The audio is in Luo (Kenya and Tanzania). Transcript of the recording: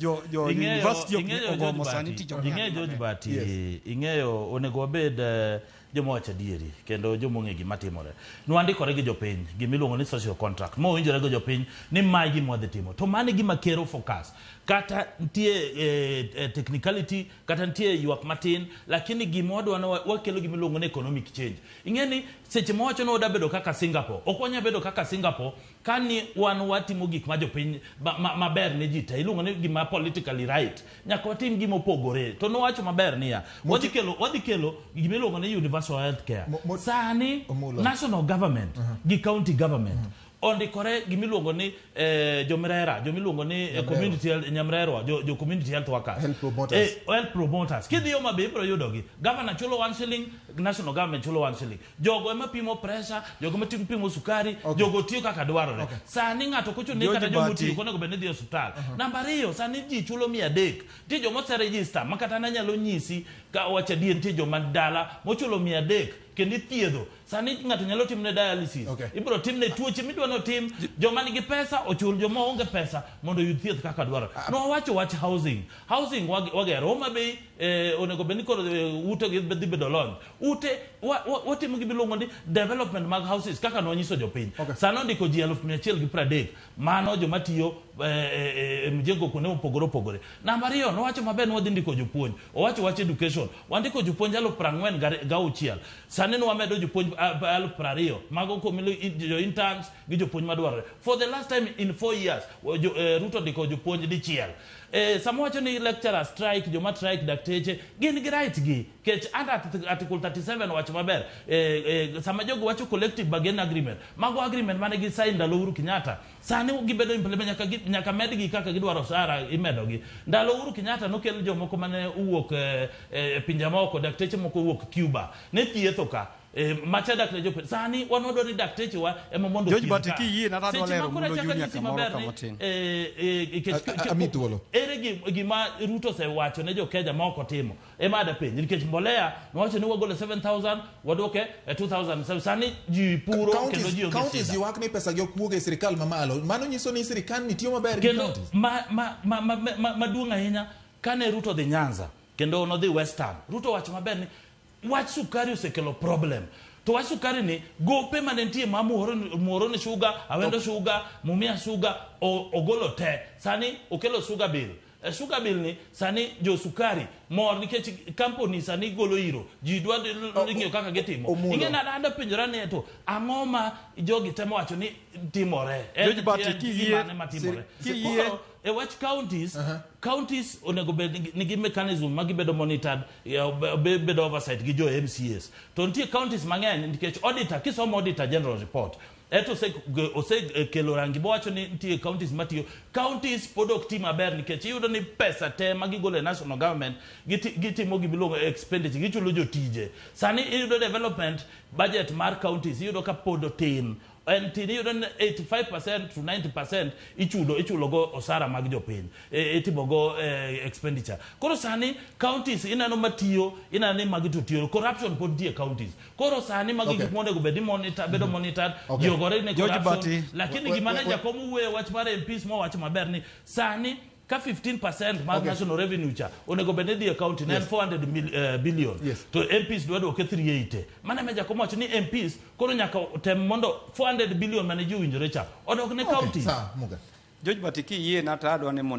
Jo jo university ok Ing'eyo ogomo George sani Bati, tich ok nyal ing'eyo George maber. Bati, Yes. ing'eyo onego wabed joma wacho adieri kendo joma ong'e gima timore. Nwandikore gi jopiny gima iluongo ni social contract mowinjore gi jopiny ni mae gima wadhi timo to mano e gima ker o focus kata nitie technicality kata nitie ywak matin lakini gima wadwa ni wakelo gima iluongo ni economic change. Ing'e ni seche ma wawacho ni wadwa bedo kaka Singapore ok wanyal bedo kaka Singapore Ka ni wan watimo gik ma jopiny maber ne ji te, iluongo ni gima politically right, nyaka watim gima opogore. To nowacho maber niya, wadhi kelo, wadhi kelo gima iluongo ni universal health care. Sani national government gi county government ondikore gima iluongo ni jomrera, joma iluongo ni community health, nyamrerwa, jo community health workers. Health promoters. Health promoters. Kidhi Homa Bay ibiro yudogi. Governor chulo 1 shilling, national government chulo 1 shilling. Jogo ema pimo pressure, jogo ema pimo sukari, jogo tiyo kaka dwarore. Sani ng'ato ok ochuno ni George kata joma Bati. otiyo ok onego bed ni dhi e osiptal. Namba ariyo, sani ji chulo 300. Nitie joma ose register ma kata nanyalo nyisi ka awacho adier nitie joma dala mochulo 300 kendo ithiedho. Sani ng'ato nyalo timne dialysis. Ibiro timne tuoche midwa ni otim. Joma nigi pesa ochul, joma onge pesa mondo oyud thieth kaka dwarore. Nowacho wach housing. Housing wagero. Homa Bay onego bed ni koro ute gi dhi bedo lony. Ute watimo gima iluongo ni development mag houses kaka nwanyiso jopiny. Sani ondiko ji 130,000 mano joma tiyo e mjengo kuonde mopogore opogore. Namba ariyo, nowacho maber ni wadhi ndiko jopuonj. Owacho wach education. Wandiko jopuonj 46,000. Sani nwamedo jopuonj 20,000. Mago jo interns gi jopuonj madwarore. For the last time in 4 years, Ruto ondiko jopuonj dichiel. Sama wacho ni lecturer strike, joma strike dakteche, gin gi right gi. Kech under article 37 wacho maber. Sama jogo wacho collective bargaining agreement, mago agreement mane gi sign ndalo Uhuru Kenyatta. Sani gibedo implement nyaka medgi kaka gidwaro osara imedogi. Ndalo Uhuru Kenyatta nokel jomoko mane owuok e pinje maoko, dakteche moko owuok Cuba. Ne thietho ka. Macha dakteche jope. Sani wan wadwaro ni dakteche wa ema mondo George othiedh Bati, ka. kiyie na adwa Seche lero ma koro Mulo achako Junior anyisi kamoro maber ni, kamatin. Ami thuolo. Ere gima Ruto osewacho ne jo Kenya ma ok otimo? Ema ada penji nikech mbolea nowacho ni wagolo 7000 waduoke e 2007. Sani ji puro kendo ji onge Counties shida. ywak ni pesa gi ok wuog e sirikal mamalo. Mano nyiso ni sirikal ni tiyo maber gi Kendo counties. maduong' ahinya kane Ruto odhi Nyanza kendo nodhi Western. Ruto owacho maber ni wach sukari osekelo problem. To wach sukari ni gope mane nitie ma Muhoroni Sugar, Awendo Sugar, Mumia Sugar ogolo te. Sani okelo sugar bill. Sugar bill ni sani jo sukari mor nikech company sani golo iro. Ji dwa ng'iyo kaka gitimo. Omulo. Ing'e nade anda penjora ni to ang'o ma jogi temo wacho ni timore? En George Bati, en gimane matimore? kiyie Koro, e wach counties, counties onego bed nigi mechanism ma gibedo monitored, bedo oversight gi jo MCAs. To nitie counties mang'eny nikech auditor, kisomo auditor general report, eto osekelo rangi bowacho ni nitie counties matiyo. Counties pod ok ti maber nikech iyudo ni pesa te ma gigolo e national government gitimo gima iluongo expenditure, gichulo jotije. Sani iyudo development budget mar counties iyudo ka pod otin. En tin iyudo ni 85% to 90% ichulo go osara mag jopiny. Itimo go expenditure. Koro sani counties ineno matiyo, ineno ni magi to tiyo. Corruption pod nitie counties. Koro sani magi gik monego bed ni monitor, bedo monitored, ji ogore ne George corruption. Bati. Lakini gima ne jakom wuoye wach mar MPs mowacho maber ni sani ka 15% mar national revenue cha onego bed ni dhi e county ne en 400 billion. To MPs dwa duoke 380. Mano ema jakom wacho ni MPs koro nyaka tem mondo 400 billion mane ji owinjore cha odok ne counties. Sawa, Muga. George Bati, kiyie na to adwa ni mondo